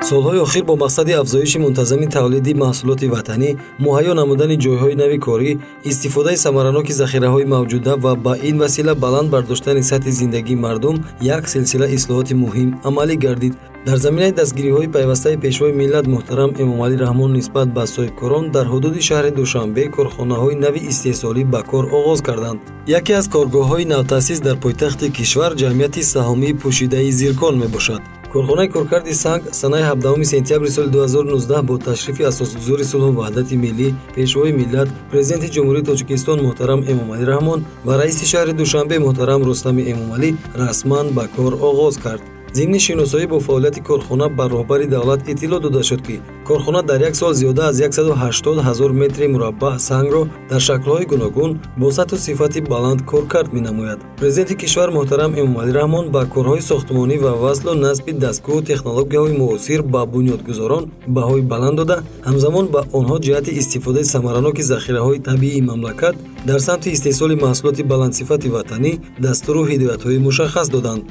Солҳои охир бо мақсади афзоиши мунтазами тавлиди маҳсулоти ватанӣ, муҳайё намудани ҷойҳои нави корӣ, истифодаи самараноки захираҳои мавҷуда ва ба ин васила баланд бардоштани сатҳи зиндагии мардум як силсила ислоҳоти муҳим амалӣ гардид. Дар заминаи дастгириҳои пайвастаи Пешвои миллат муҳтарам Эмомалӣ Раҳмон нисбат ба соҳибкорон дар ҳудуди шаҳри Душанбе корхонаҳои нави истеҳсолӣ ба кор оғоз карданд. Яке аз коргоҳҳои навтаъсис дар пойтахти кишвар ҷамъияти саҳомии пӯшидаи Зиркон мебошад. Корхонаи коркарди санг санаи 17 сентябри соли 2019 бо ташрифи асосгузори сулҳу ваҳдати миллӣ, Пешвои миллат, Президенти Ҷумҳурии Тоҷикистон муҳтарам Эмомалӣ Раҳмон ва раиси шаҳри Душанбе муҳтарам Рустами Эмомалӣ расман ба кор оғоз кард. Зимни шиносоӣ бо фаъолияти корхона ба роҳбари давлат иттилоъ дода шуд, ки корхона дар як сол зиёда аз 180 ҳазор метри мураббаъ сангро дар шаклҳои гуногун бо сатҳу сифати баланд коркард менамояд. Президенти кишвар муҳтарам Эмомалӣ Раҳмон ба корҳои сохтмонӣ ва васлу насби дастгоҳу технологияҳои муосир ба бунёдгузорон баҳои баланд дода, ҳамзамон ба онҳо ҷиҳати истифодаи самараноки захираҳои табиии мамлакат дар самти истеҳсоли маҳсулоти баландсифати ватанӣ дастуру ҳидоятҳои мушаххас доданд.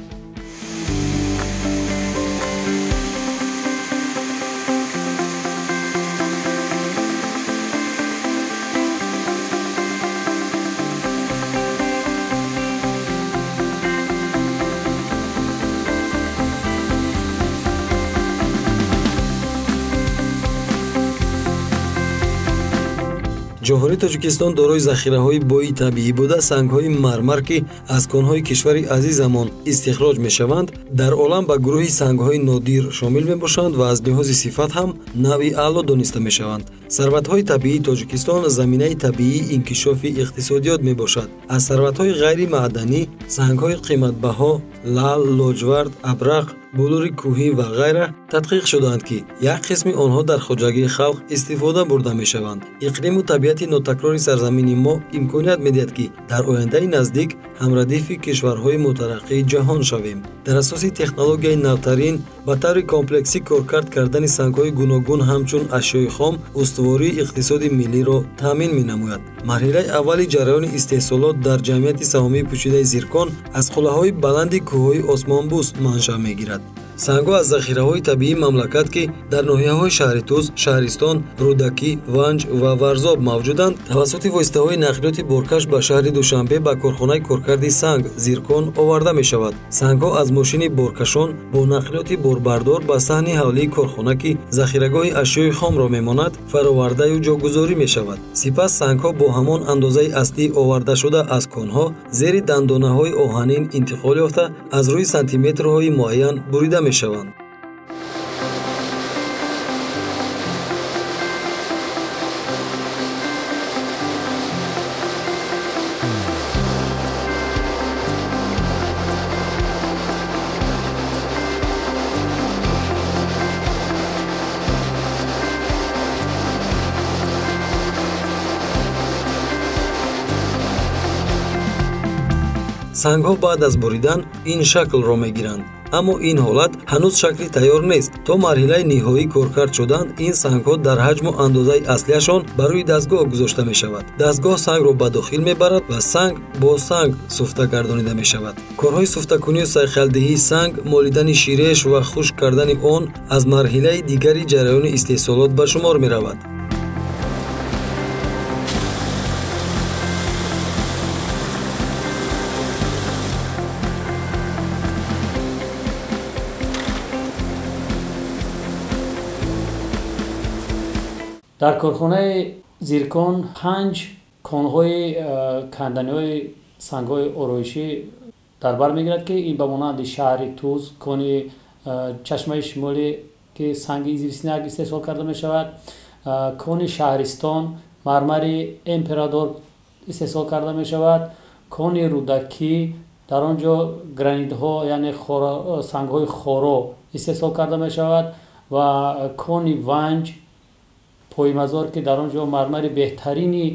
Ҷумҳурии Тоҷикистон дорои захираҳои бои табиӣ буда, сангҳои мармар, ки аз конҳои кишвари азизамон истихроҷ мешаванд, дар олам ба гурӯҳи сангҳои нодир шомил мебошанд ва аз лиҳози сифат ҳам навъи аъло дониста мешаванд. Сарватҳои табиии Тоҷикистон заминаи табиии инкишофи иқтисодиёт мебошад. Аз сарватҳои ғайримаъданӣ сангҳои қиматбаҳо, лаъл, лоҷвард, абрақ, булури кӯҳӣ ва ғайра тадқиқ шудаанд, ки як қисми онҳо дар хоҷагии халқ истифода бурда мешаванд. Иқлиму табиати нотакрори сарзамини мо имконият медиҳад, ки дар ояндаи наздик ҳамрадифи кишварҳои мутараққии ҷаҳон шавем. Дар асоси технологияи навтарин ба таври комплексӣ коркард кардани сангҳои гуногун ҳамчун ашёи хом устувории иқтисоди миллиро таъмин менамояд. Марҳилаи аввали ҷараёни истеҳсолот дар ҷамъияти саҳомии пӯшидаи Зиркон аз қуллаҳои баланди кӯҳҳои Осмонбӯс маншаъ мегирад. Сангҳо аз захираҳои табиии мамлакат, ки дар ноҳияҳои шаҳри Тӯз, Шаҳристон, Рӯдакӣ, Ванҷ ва Варзоб мавҷуданд, тавассути воситаҳои нақлиёти боркаш ба шаҳри Душанбе ба корхонаи коркарди санг Зиркон оварда мешавад. Сангҳо аз мошини боркашон бо нақлиёти борбардор ба саҳни ҳавлии корхона, ки захирагоҳи ашёи хомро мемонад, фаровардаю ҷогузорӣ мешавад. Сипас сангҳо бо ҳамон андозаи аслӣ овардашуда аз конҳо зери дандонаҳои оҳанин интиқол ёфта, аз рӯи сантиметрҳои муайян бурида мешаванд. Сангҳо баъд аз буридан ин шаклро мегиранд, аммо ин ҳолат ҳанӯз шакли тайёр нест. То марҳилаи ниҳоӣ коркард шуданд, ин сангҳо дар ҳаҷму андозаи аслияшон ба рӯи дастгоҳ гузошта мешавад. Дастгоҳ сангро ба дохил мебарад ва санг бо санг суфта гардонида мешавад. Корҳои суфтакунию сайқалдиҳии санг, молидани ширеш ва хушк кардани он аз марҳилаи дигари ҷараёни истеҳсолот ба шумор меравад. Дар корхонаи Зиркон 5 конҳои канданиҳои сангҳои ороишӣ дар бар мегирад, ки ин ба монанди шаҳри Тӯз, кони Чашмаи Шимолӣ, ки санги известняк истеҳсол карда мешавад, кони Шаҳристон, мармари Эмперадор истеҳсол карда мешавад, кони Рӯдакӣ, дар он ҷо гранитҳо, яъне сангҳои хоро истеҳсол карда мешавад, ва кони Ванҷ, Поймазор, ки дар он ҷо мармари беҳтарини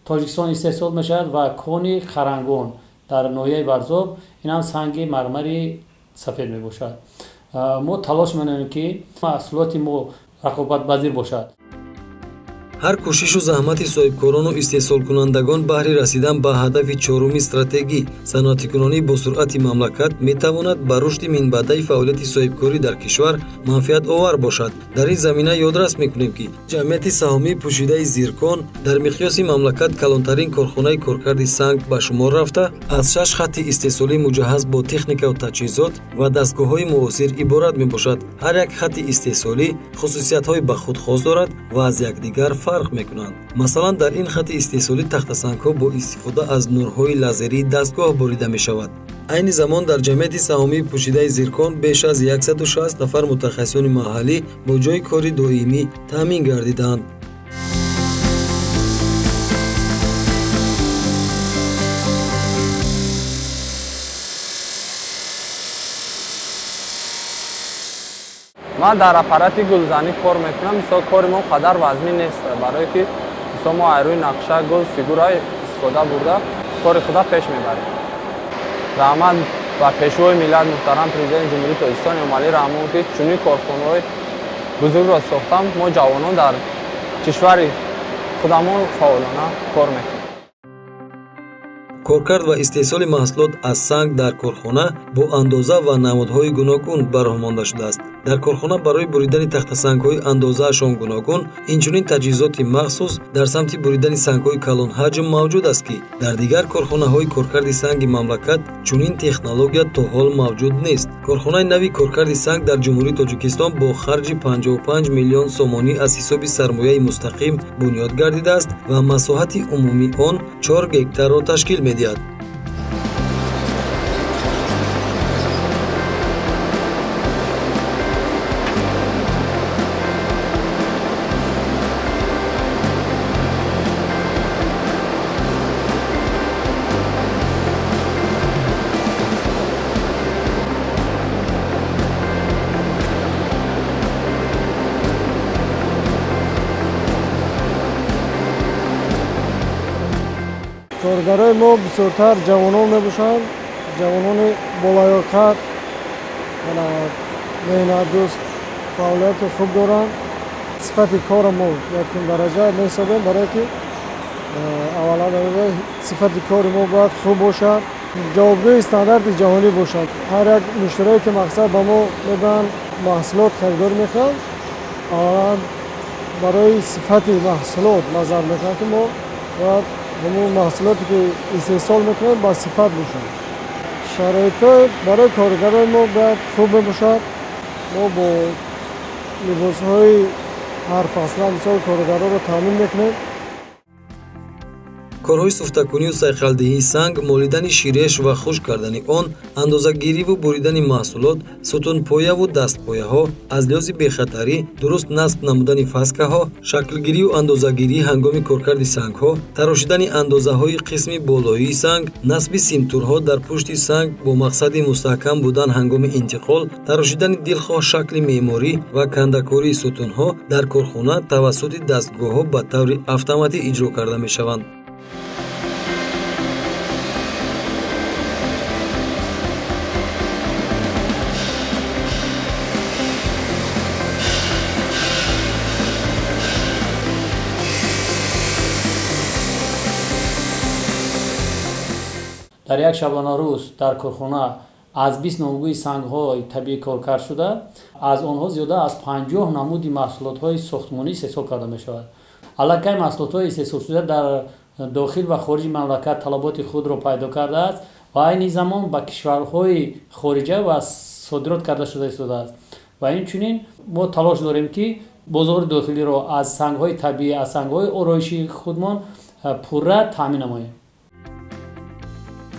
Тоҷикистон истеҳсол мешавад, ва кони Харангон дар ноҳияи Варзоб, ин ҳам санги мармари сафед мебошад. Мо талош менамоем, ки маҳсулоти мо рақобатпазир бошад. Ҳар кӯшишу заҳмати соҳибкорону истеҳсолкунандагон баҳри расидан ба ҳадафи чоруми стратегӣ саноатикунонии босуръати мамлакат метавонад ба рушди минбаъдаи фаъолияти соҳибкорӣ дар кишвар манфиатовар бошад. Дар ин замина ёдрас мекунем, ки ҷамъияти саҳомии пӯшидаи Зиркон дар миқёси мамлакат калонтарин корхонаи коркарди санг ба шумор рафта, аз 6 хатти истеҳсолӣ муҷаҳҳаз бо техникаву таҷҳизот ва дастгоҳҳои муосир иборат мебошад. Ҳар як хатти истеҳсолӣ хусусиятҳои ба худ хос дорад ва аз якдигар фарқ мекунанд. Масалан, дар ин хатти истеҳсолӣ тахтасангҳо бо истифода аз нурҳои лазерии дастгоҳ бурида мешавад. Айни замон дар ҷамъияти саҳомии пӯшидаи Зиркон беш аз 160 нафар мутахассисони маҳаллӣ бо ҷойи кори доимӣ таъмин гардидаанд. Ман дар аппарати гулзанӣ кор мекунам. Мисол, кори мо қадар вазмин нест, барое ки мисол мо аз рӯи нақша гул фигура истифода бурда кори худа пеш мебарем. Раҳмат ба пешвои миллат муҳтарам президенти Ҷумҳурии Тоҷикистон Эмомалӣ Раҳмон, ки чунин корхонаҳои бузургро сохтам, мо ҷавонон дар кишвари худамон фаъолона кор мекунем. Коркард ва истеҳсоли маҳсулот аз санг дар корхона бо андоза ва намудҳои гуногун ба роҳ монда шудааст. Дар корхона барои буридани тахтасангҳои андозаашон гуногун, инчунин таҷҳизоти махсус дар самти буридани сангҳои калонҳаҷм мавҷуд аст, ки дар дигар корхонаҳои коркарди санги мамлакат чунин технология то ҳол мавҷуд нест. Корхонаи нави коркарди санг дар Ҷумҳурии Тоҷикистон бо харҷи 55 миллион сомонӣ аз ҳисоби сармояи мустақим бунёд гардидааст ва масоҳати умумии он 4 гектарро ташкил медиҳад. Коргарои мо бисёртар ҷавонон мебошанд, ҷавонони болаёқат, меҳнатдӯст, фаъолияти хуб доранд. Сифати кори мо якум дараҷа меҳисобем, барое ки аввалан сифати кори мо бояд хуб бошад, ҷавобгӯи стандарти ҷаҳонӣ бошад. Ҳар як муштарие ки мақсад ба мо мебаранд, маҳсулот харидор мекунанд, аввалан барои сифати маҳсулот назар мекунанд, ки мо бояд ҳамон маҳсулоте ки истеҳсол мекунем ба сифат бошад. Шароитҳо барои коргарои мо бояд хуб мебошад. Мо бо либосҳои ҳарфасла мисол коргароро таъмин мекунем. Корҳои суфтакунию сайқалдиҳии санг, молидани ширеш ва хушк кардани он, андозагириву буридани маҳсулот, сутунпояву дастпояҳо, аз лиҳози бехатарӣ дуруст насб намудани фаскаҳо, шаклгирию андозагирӣ ҳангоми коркарди сангҳо, тарошидани андозаҳои қисми болоии санг, насби симтурҳо дар пушти санг бо мақсади мустаҳкам будан ҳангоми интиқол, тарошидани дилхоҳ шакли меъморӣ ва кандакории сутунҳо дар корхона тавассути дастгоҳҳо ба таври автоматӣ иҷро карда мешаванд. Дар як шабонарӯз дар корхона аз 20 намуди сангҳои табиӣ коркард шуда, аз онҳо зиёда аз 50 намуди маҳсулотҳои сохтмонӣ истеҳсол карда мешавад. Аллакай маҳсулотҳои истеҳсолшуда дар дохил ва хориҷи мамлакат талаботи худро пайдо кардааст ва айни замон ба кишварҳои хориҷа ва содирот карда шуда истодааст. Ва инчунин мо талош дорем, ки бозори дохилиро аз сангҳои табиӣ, аз сангҳои ороишии худмон пурра таъмин намоем.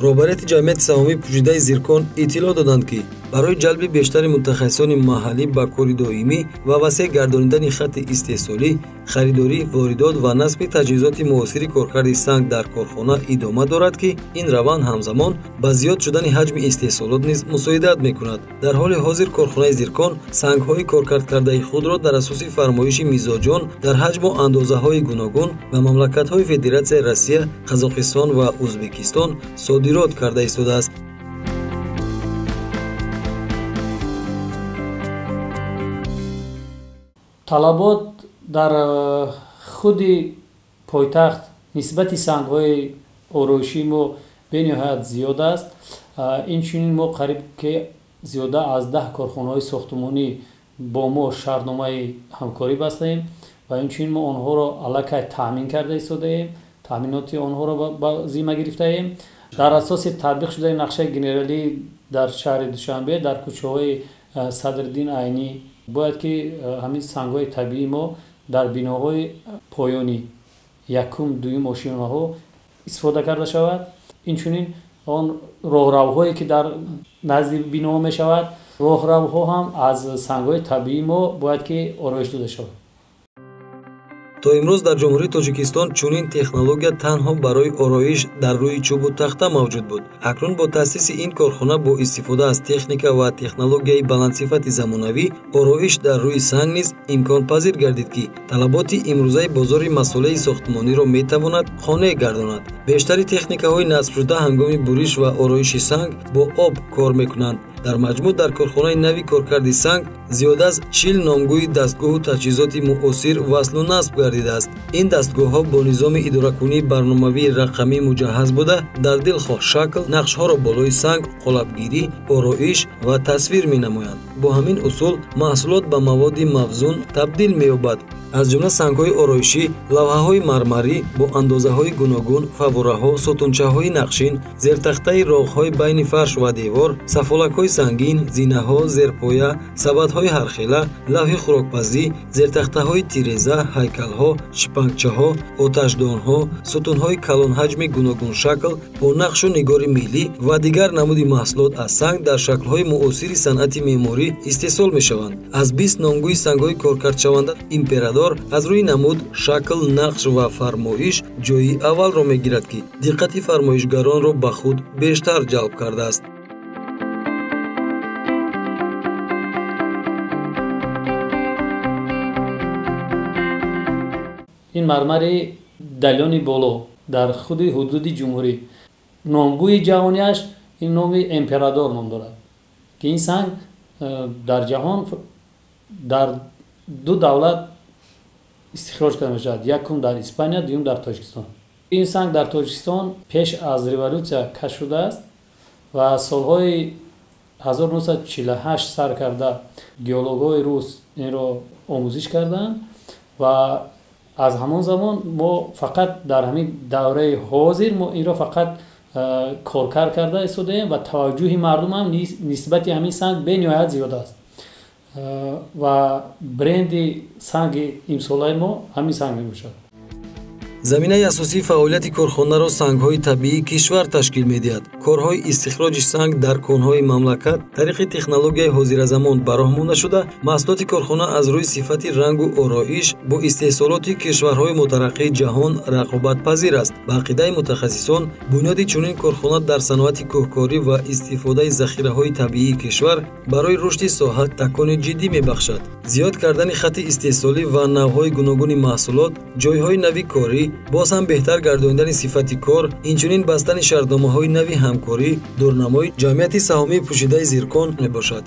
Роҳбарияти ҷамъияти саҳомии пӯшидаи Зиркон иттилоъ доданд, ки барои ҷалби бештари мутахассисони маҳаллӣ ба кори доимӣ ва васеъ гардонидани хатти истеҳсолӣ, харидорӣ, воридот ва насби таҷҳизоти муосири коркарди санг дар корхона идома дорад, ки ин раванд ҳамзамон ба зиёд шудани ҳаҷми истеҳсолот низ мусоидат мекунад. Дар ҳоли ҳозир корхонаи Зиркон сангҳои коркардкардаи худро дар асоси фармоиши мизоҷон дар ҳаҷму андозаҳои гуногун ба мамлакатҳои Федератсияи Россия, Қазоқистон ва Ӯзбекистон содирот карда истодааст. Талабот дар Худи пойтахт нисбати сангҳои ороишии мо бениҳоят зиёд аст. Инчунин мо қариб ки зиёда аз 10 корхонаҳои сохтмонӣ бо мо шартномаи ҳамкорӣ бастаем ва инчунин мо онҳоро аллакай таъмин карда истодаем, таъминоти онҳоро ба зимма гирифтаем. Дар асоси татбиқ шудаи нақшаи генералӣ дар шаҳри Душанбе дар кӯчаҳои Садриддин Айнӣ бояд ки ҳамин сангҳои табиии мо дар биноҳои поёнӣ якум, дуюм ошиёнаҳо истифода карда шавад. Инчунин он роҳравҳое ки дар назди биноҳо мешавад, роҳравҳо ҳам аз сангҳои табиии мо бояд ки ороиш дода шавад. То имрӯз дар Ҷумҳурии Тоҷикистон чунин технология танҳо барои ороиш дар рӯи чӯбу тахта мавҷуд буд. Акнун бо таъсиси ин корхона бо истифода аз техника ва технологияи баландсифати замонавӣ ороиш дар рӯи санг низ имконпазир гардид, ки талаботи имрӯзаи бозори масолеҳи сохтмониро метавонад қонеъ гардонад. Бештари техникаҳои насбшуда ҳангоми буриш ва ороиши санг бо об кор мекунанд. Дар маҷмӯъ дар корхонаи нави коркарди санг зиёда аз 40 номгӯи дастгоҳу таҷҳизоти муосир васлу насб гардидааст. Ин дастгоҳҳо бо низоми идоракунии барномавии рақамӣ муҷаҳҳаз буда, дар дилхоҳ шакл нақшҳоро болои санг қолабгирӣ, ороиш ва тасвир менамоянд. Бо ҳамин усул маҳсулот ба маводи мавзун табдил меёбад. Аз ҷумла сангҳои ороишӣ, лавҳаҳои мармарӣ бо андозаҳои гуногун, фаввораҳо, сутунчаҳои нақшин, зертахтаи роғҳои байни фарш ва девор, сафолакҳои сангин, зинаҳо, зерпоя, сабадҳои ҳархела, лавҳи хӯрокпазӣ, зертахтаҳои тиреза, ҳайкалҳо, шипангчаҳо, оташдонҳо, сутунҳои калонҳаҷми гуногуншакл бо нақшу нигори миллӣ ва дигар намуди маҳсулот аз санг дар шаклҳои муосири санъати меъморӣ истеҳсол мешаванд. Аз 20 номгӯи сангҳои коркардшаванда император аз рӯи намуд, шакл, нақш ва фармоиш ҷойи аввалро мегирад, ки диққати фармоишгаронро ба худ бештар ҷалб кардааст. Ин мармари далёни боло дар худи ҳудуди ҷумҳурӣ номгӯи ҷаҳонияш ин номи император ном дорад, ки ин санг дар ҷаҳон дар ду давлат истихроҷ карда мешавад: якум дар Испания, дуюм дар Тоҷикистон. Ин санг дар Тоҷикистон пеш аз революсия кашф шудааст ва солҳои 1948 сар карда геологҳои рус инро омӯзиш карданд ва аз ҳамон замон мо фақат дар ҳамин давраи ҳозир мо инро фақат коркард карда истодаем ва таваҷҷӯҳи мардум ҳам нисбати ҳамин санг бениҳоят зиёд аст ва бренди санги имсолаи мо ҳамин санг мебошад. Заминаи асосии фаъолияти корхонаро сангҳои табиии кишвар ташкил медиҳад. Корҳои истихроҷи санг дар конҳои мамлакат тариқи технологияи ҳозиразамон ба роҳ монда шуда, маҳсулоти корхона аз рӯи сифати рангу ороиш бо истеҳсолоти кишварҳои мутараққии ҷаҳон рақобатпазир аст. Ба ақидаи мутахассисон, бунёди чунин корхона дар саноати кӯҳкорӣ ва истифодаи захираҳои табиии кишвар барои рушди соҳа такони ҷиддӣ мебахшад. Зиёд кардани хатти истеҳсолӣ ва навъҳои гуногуни маҳсулот, ҷойҳои нави корӣ, боз ҳам беҳтар гардонидани сифати кор, инчунин бастани шартномаҳои нави ҳамкорӣ дурнамои ҷамъияти саҳомии пӯшидаи Зиркон мебошад.